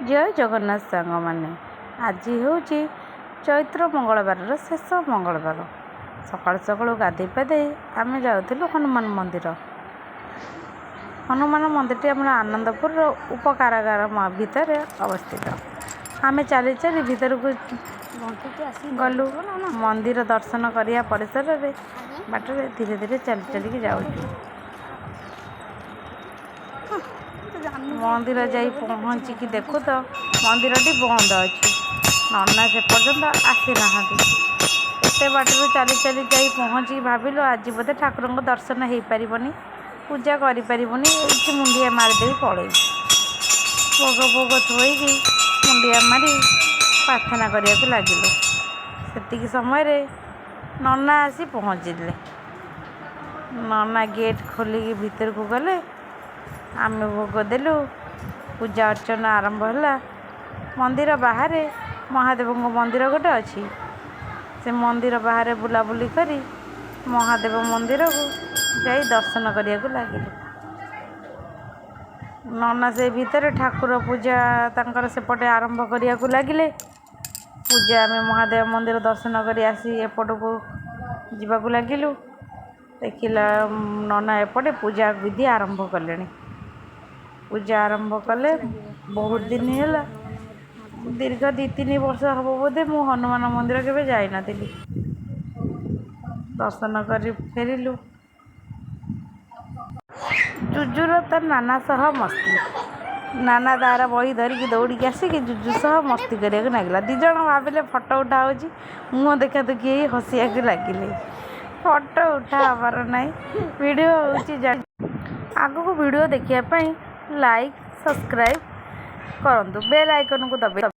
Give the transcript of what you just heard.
ଜୟ ଜଗନ୍ନାଥ ସାଙ୍ଗମାନେ। ଆଜି ହେଉଛି ଚୈତ୍ର ମଙ୍ଗଳବାରର ଶେଷ ମଙ୍ଗଳବାର। ସକାଳୁ ସକାଳୁ ଗାଧୋଇ ପାଧୋଇ ଆମେ ଯାଉଥିଲୁ ହନୁମାନ ମନ୍ଦିର। ହନୁମାନ ମନ୍ଦିରଟି ଆମର ଆନନ୍ଦପୁରର ଉପକାରାଗାର ଭିତରେ ଅବସ୍ଥିତ। ଆମେ ଚାଲି ଚାଲି ଭିତରକୁ ଗଲୁ। ମନ୍ଦିର ଦର୍ଶନ କରିବା ପରିସରରେ ବାଟରେ ଧୀରେ ଧୀରେ ଚାଲି ଚାଲିକି ଯାଉଛୁ। ମନ୍ଦିର ଯାଇ ପହଞ୍ଚିକି ଦେଖୁ ତ ମନ୍ଦିରଟି ବନ୍ଦ ଅଛି। ନନା ସେ ପର୍ଯ୍ୟନ୍ତ ଆସିନାହାନ୍ତି। ଏତେ ବାଟରୁ ଚାଲି ଚାଲି ଯାଇ ପହଞ୍ଚିକି ଭାବିଲୁ, ଆଜି ବୋଧେ ଠାକୁରଙ୍କ ଦର୍ଶନ ହେଇପାରିବନି, ପୂଜା କରିପାରିବୁନି, ଏଇଠି ମୁଣ୍ଡିଆ ମାରିଦେଇ ପଳେଇବୁ। ଭୋଗ ଫୋଗ ଥୋଇକି ମୁଣ୍ଡିଆ ମାରି ପ୍ରାର୍ଥନା କରିବାକୁ ଲାଗିଲୁ। ସେତିକି ସମୟରେ ନନା ଆସି ପହଞ୍ଚିଲେ। ନନା ଗେଟ୍ ଖୋଲିକି ଭିତରକୁ ଗଲେ। ଆମେ ଭୋଗ ଦେଲୁ। ପୂଜା ଅର୍ଚ୍ଚନା ଆରମ୍ଭ ହେଲା। ମନ୍ଦିର ବାହାରେ ମହାଦେବଙ୍କ ମନ୍ଦିର ଗୋଟେ ଅଛି। ସେ ମନ୍ଦିର ବାହାରେ ବୁଲାବୁଲି କରି ମହାଦେବ ମନ୍ଦିରକୁ ଯାଇ ଦର୍ଶନ କରିବାକୁ ଲାଗିଲୁ। ନନା ସେ ଭିତରେ ଠାକୁର ପୂଜା ତାଙ୍କର ସେପଟେ ଆରମ୍ଭ କରିବାକୁ ଲାଗିଲେ। ପୂଜା, ଆମେ ମହାଦେବ ମନ୍ଦିର ଦର୍ଶନ କରି ଆସି ଏପଟକୁ ଯିବାକୁ ଲାଗିଲୁ। ଦେଖିଲା ନନା ଏପଟେ ପୂଜା ବିଧି ଆରମ୍ଭ କଲେଣି। ପୂଜା ଆରମ୍ଭ କଲେ। ବହୁତ ଦିନ ହେଲା, ଦୀର୍ଘ 2-3 ବର୍ଷ ହେବ ବୋଧେ, ମୁଁ ହନୁମାନ ମନ୍ଦିର କେବେ ଯାଇନଥିଲି। ଦର୍ଶନ କରି ଫେରିଲୁ। ଜୁଜୁର ତା ନାନା ସହ ମସ୍ତି। ନାନା ତାର ବହି ଧରିକି ଦୌଡ଼ିକି ଆସିକି ଜୁଜୁ ସହ ମସ୍ତି କରିବାକୁ ଲାଗିଲା। ଦୁଇ ଜଣ ଭାବିଲେ ଫଟୋ ଉଠା ହେଉଛି। ମୁହଁ ଦେଖା ଦେଖି ହେଇ ହସିବାକୁ ଲାଗିଲେ। ଫଟୋ ଉଠା ହେବାର ନାହିଁ, ଭିଡ଼ିଓ ହେଉଛି। ଆଗକୁ ଭିଡ଼ିଓ ଦେଖିବା ପାଇଁ ଲାଇକ୍, ସବସ୍କ୍ରାଇବ୍ କରନ୍ତୁ, ବେଲ୍ ଆଇକନ୍କୁ ଦବାଇ